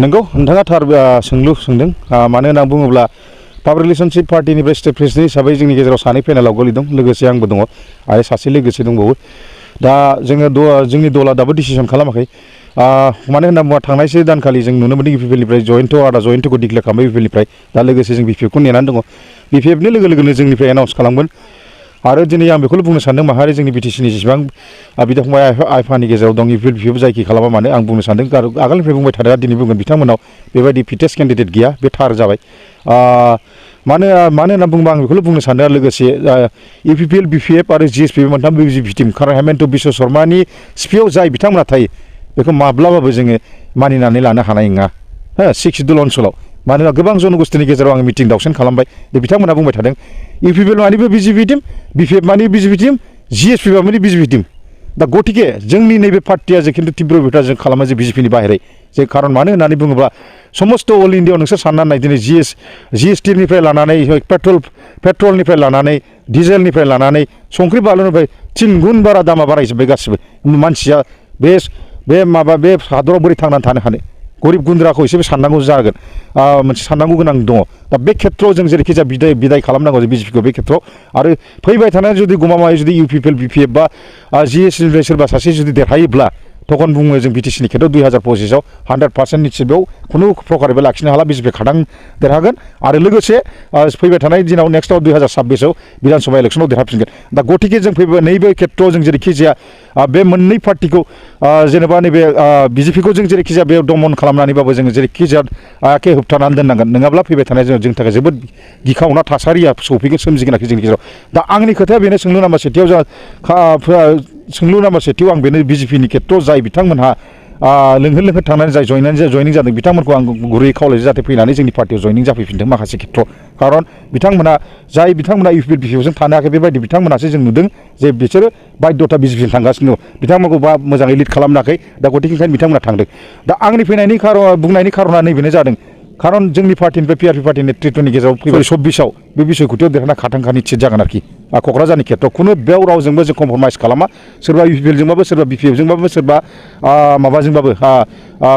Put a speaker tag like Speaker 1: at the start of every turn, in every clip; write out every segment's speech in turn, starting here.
Speaker 1: नंगौ नोंथाङा थार सोंलु सोंदों मानो होनना बुङोब्ला पाब्लिक रिलेशनशिप पार्टीनिफ्राय स्टेट प्रेसिडेन्ट हिसाबै जोंनि गेजेराव सानै पेनेलाव गोलैदों लोगोसे आंबो दङ आरो सासे लोगोसे दंबावो दा जोंनि दला दाबो डिसिसन खालामाखै मानो होनना बुङोब्ला थांनायसो दानखालि जों नुनो मोनदों इउपिपिएलनिफ्राय जयन्तखौ डिक्लेयार खालामबाय इउपिपिएलनिफ्राय दा लोगोसे जों बिपिएफखौ नेनानै दङ बिपिएफनि लोगो लोगोनो जोंनिफ्राय एनाउन्स खालामगोन आरो दिनै आं बेखौल' बुंनो सानदों माहारि जोंनि बिटिसिनि जेसेबां बिदा फंबाय आइफानि गेजेराव दं इउपिएल बिपिएफ जायखि खालामा मानो आं बुंनो सानदों आगोलनिफ्राय बुंबाय थादों दिनै बुंगोन बिथांमोनाव बेबायदि फिटेस्ट केन्डिडेट गैया बे थार जाबाय मानो होनना बुङोबा आं बेखौल' बुंनो सानदों लोगोसे इउपिपिएल बिपिएफ आरो जिएसपि मोनथाम बिजेपि टिम खारन हेमन्त बिश्व शर्मानि सिपिआव जाय बिथांमोना थायो बेखौ माब्लाबाबो जोङो मानिनानै लानो हानाय नङा हो सिक्सदुल ओनसोलाव मानोना गोबां जनगोष्ठीनि गेजेराव आं मिटिं दावसेन खालामबाय बिथांमोना बुंबाय थादों इउपिपिएल मानिबो बिजेपि टिम बिपिएफ मानि बिजेपि टिम जिएसपि मानि बिजेपि टिम दा गतिके जोंनि नैबे पार्टिया जे खिन्थु तीव्र बिरोधा जों खालामो जे बिजेपिनि बाहेरै जे खारन मानो होननानै बुङोब्ला समस्त अल इन्डियाआव नोंसोर साननानै नाय दिनै जिएसटिनिफ्राय लानानै पेट्रलनिफ्राय लानानै डिजेलनिफ्राय लानानै संख्रि बानलुनिफ्राय 3 गुन बारा दामा बारायजोब्बाय गासिबो मानसिया बे हादराव बोरै थांनानै थानो हानो गरिब गुन्द्राखौ एसेबो साननांगौ जागोन मोनसे साननांगौ गोनां दङ दा बे खेथ्रआव जों जेरैखिजाया बिदाय खालामनांगौ बिजेपिखौ बे खेथ्रआव आरो फैबाय थानाय जुदि गमामायै जुदि इउपिपिएल बिपिएफ बा जिएसटिनिफ्राय सोरबा सासे जुदि देरहायोब्ला तखन बुङो जों बिटिसिनि खेथ्रआव 2025आव 100% निश्चित बेयाव खुनु प्रकारबो लाखिनो हाला बिजेपि खादां देरहागोन आरो लोगोसे फैबाय थानाय दिनाव नेक्स्टआव 2026आव विधानसभा इलेक्सनाव देरहाफिनगोन दा गतिके जों फैबाय नैबे खेथ्रआव जों जेरैखिजाया बे मोननै पार्टिखौ जेनेबा नैबे बिजेपिखौ जों जेरैखिजाया बेयाव दमन खालामनानैबाबो जों जेरैखिजाया एखे होबथानानै दोननांगोन नङाब्ला फैबाय थानाय जोंनि थाखाय जोबोद गिखावना थासारिया सौफैगोन सोमजिगोन आरोखि जोंनि गेजेराव दा आंनि खोथाया बेनो सोंलु नाम्बार सेथियाव आं बेनो बिजेपिनि खेथ्रआव जाय बिथांमोनहा लोंहो थांनानै जाय जयनिं जादों बिथांमोनखौ आं गुरैयै खावलायो जाहाथे फैनानै जोंनि पार्टियाव जयनिं जाफैफिनदों माखासे खेथ्रआव खारन बिथांमोना इउपिपिएल बिपिएफजों थानो हायाखै बेबायदि बिथांमोनासो जों नुदों जे बिसोरो बाध्यता बिजेपिजों थांगासिनो दं बिथांमोनखौ मोजाङै लिड खालामनो हायाखै दा गतिके ओंखायनो बिथांमोना थांदों दा आंनि फैनायनि बुंनायनि खारना नैबेनो जादों खारन जोंनि पार्टिनिफ्राय PRP पार्टी नेतृत्वनि गेजेराव फैबाय 26आव बे बिसयखौथियाव देरहाना खाथांखा निश्चित जागोन आरोखि क'क्राझारनि खेथ्रआव खुनु बेयाव रावजोंबो जों कम्प्रमाइज खालामा सोरबा इउपिपिएलजोंबाबो सोरबा बिपिएफजोंबाबो सोरबा माबाजोंबाबो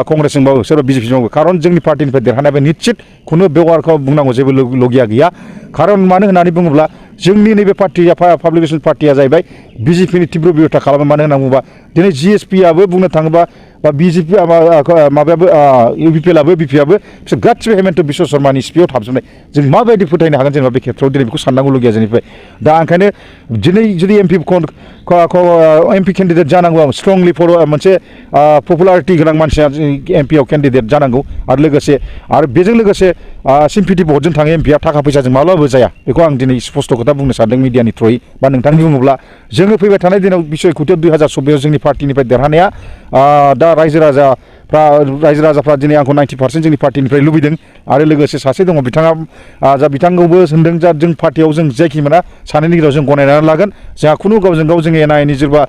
Speaker 1: कंग्रेसजोंबाबो सोरबा बिजेपिजोंबाबो खारन जोंनि पार्टिनिफ्राय देरहानायाबो निश्चित खुनु बेवारखौ बुंनांगौ जेबो लगिया गैया खारन मानो होननानै बुङोब्ला जोंनि नैबे पार्टिया पाब्लिक रिलेशन पार्टिया जाहैबाय बिजेपिनि तीव्र बिरोधा खालामो मानो होनना बुङोबा दिनै जिएसपिआबो बुंनो थाङोबा बा बिजेपि माबायाबो इउपिपिएलआबो बिपिआबो बिसोर गासिबो हेमन्त बिश्व शर्मानि सिपिआव थाबजोबनाय जों माबायदि फोथायनो हागोन जेनेबा बे खेथ्रआव दिनै बेखौ साननांगौ लगिया जोंनिफ्राय दा ओंखायनो दिनै जुदि एमपि केन्डिडेट जानांगौ स्ट्रंलि मोनसे पपुलारिटि गोनां मानसिया एमपिआव केन्डिडेट जानांगौ आरो लोगोसे आरो बेजों लोगोसे सिम्पिटि भटजों थाङो एमपिआ थाखा फैसाजों माब्लाबाबो जाया बेखौ आं दिनै स्पष्ट खोथा बुंनो सानदों मिडियानि थ्रुयै बा नोंथांनि बुङोब्ला जोङो फैबाय थानाय दिनाव बिसयखौथियाव 2024आव जोंनि पार्टिनिफ्राय देरहानाया दा रायजो राजाफ्रा दिनै आंखौ 90% जोंनि पार्टिनिफ्राय लुबैदों आरो लोगोसे सासे दङ बिथाङा बिथांखौबो होनदों जा जों पार्टियाव जों जायखि मोना सानैनि गेजेराव जों गनायनानै लागोन जोंहा खुनु गावजों गाव जों एना एनि सोरबा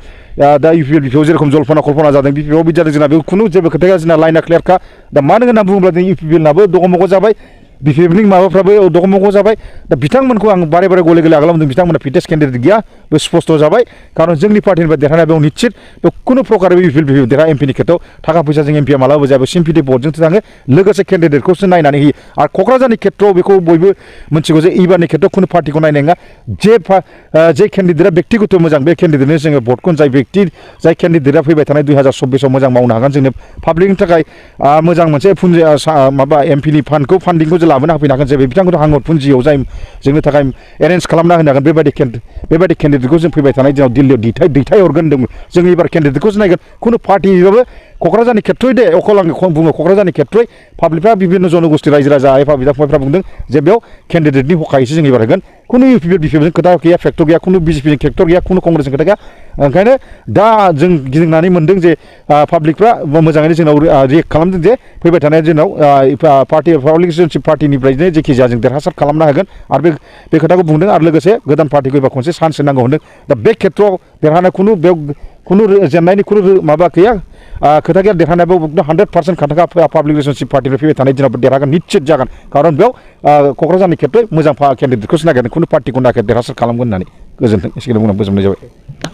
Speaker 1: दा इउपिपिएल बिपिएफ जेरखम जल्पना कल्पना जादों बिपिएफआव बिदि जादों जोंना बेयाव खुनु जेबो खोथाया जोंना लाइना क्लियारखा दा मानो होनना बुङोब्ला जों इउपिपिएलनाबो दगमग जाबाय बिपिएफनि माबाफ्राबो दगमग जाबाय दा बिथांमोनखौ आं बारे गले गले आगोलाव बुंदों बिथांमोना फिटेस्ट केन्डिडेट गैया बे स्पष्ट जाबाय खारन जोंनि पार्टिनिफ्राय देरहानाया बेयाव निश्चित बे खुनु प्रकारै इउपिपिएल बिपिएफ देरहा एमपिनि खेथ्रआव थाखा फैसाजों एमपिआ मालाबाबो जाया सिम्पिटि भटजोंसो थाङो लोगोसे केन्डिडेटखौसो नायनानै होयो आरो क'क्राझारनि खेथ्रआव बेखौ बयबो मिथिगौ जे एबारनि खेथ्रआव खुनु पार्टिखौ नायनाय नङा जे केन्डिडेटआ बेक्तिगत मोजां बे केन्डिडेटनो जोङो भटखौ जाय केन्डिडेटआ फैबाय थानाय 2024आव मोजां मावनो हागोन जोंनो पाब्लिकनि थाखाय मोजां मोनसे माबा एमपिनि फान्डिंखौ जों लाबोनो होफैनो हागोन जे बिथांखौ हांगत पुन्जियाव जाय जोंनो थाखाय एरेन्ज खालामना होनो हागोन बेबायदि केन्डिडेटखौ जों फैबाय थानाय दिनाव दिल्लीयाव दैथायहरगोन होनदोंमोन जों एबार केन्डिडेटखौसो नायगोन खुनु पार्टिबाबो क'क्राझारनि खेथ्रयै दे अकल आं बुङो क'क्राझारनि खेथ्रयै पाब्लिकफ्रा बिभिन्न जनगोष्ठी रायजो राजा बिदा फंबायफ्रा बुंदों जे बेयाव केन्डिडेटनि हखायैसो जों एबार होगोन खुनु इउपिपिएल बिपिएफजों खोथा गैया फेक्टर गैया खुनु बिजेपिजों फेक्टर गैया खुनु कंग्रेसजों खोथा गैया ओंखायनो दा जों गिदिंनानै मोनदों जे पाब्लिकफ्रा मोजाङैनो जोंनाव रिएक्ट खालामदों जे फैबाय थानाय जोंनाव पाब्लिक रिलेशनशिप पार्टिनिफ्रायनो जेखिजाया जों देरहासार खालामनो हागोन आरो बे खोथाखौ बुंदों आरो लोगोसे गोदान पार्टिखौ एबा खनसे चान्स होनांगौ होनदों दा बे खेथ्रआव देरहानाय खुनु जेननायनि खुनु माबा गैया खोथा गैया देरहानायाबो 100% खोथा पाब्लिक रिलेशनशिप पार्टिनिफ्राय फैबाय थानाय दिनाव देरहागोन निश्चित जागोन खारन बेयाव क'क्राझारनि खेथ्रयै मोजां केन्डिडेटखौसो नागिरदों खुनु पार्टिखौ नागिर देरहासार खालामगोन होननानै गोजोन्थों एसेखौनो बुंनानै फोजोबनाय जाबाय।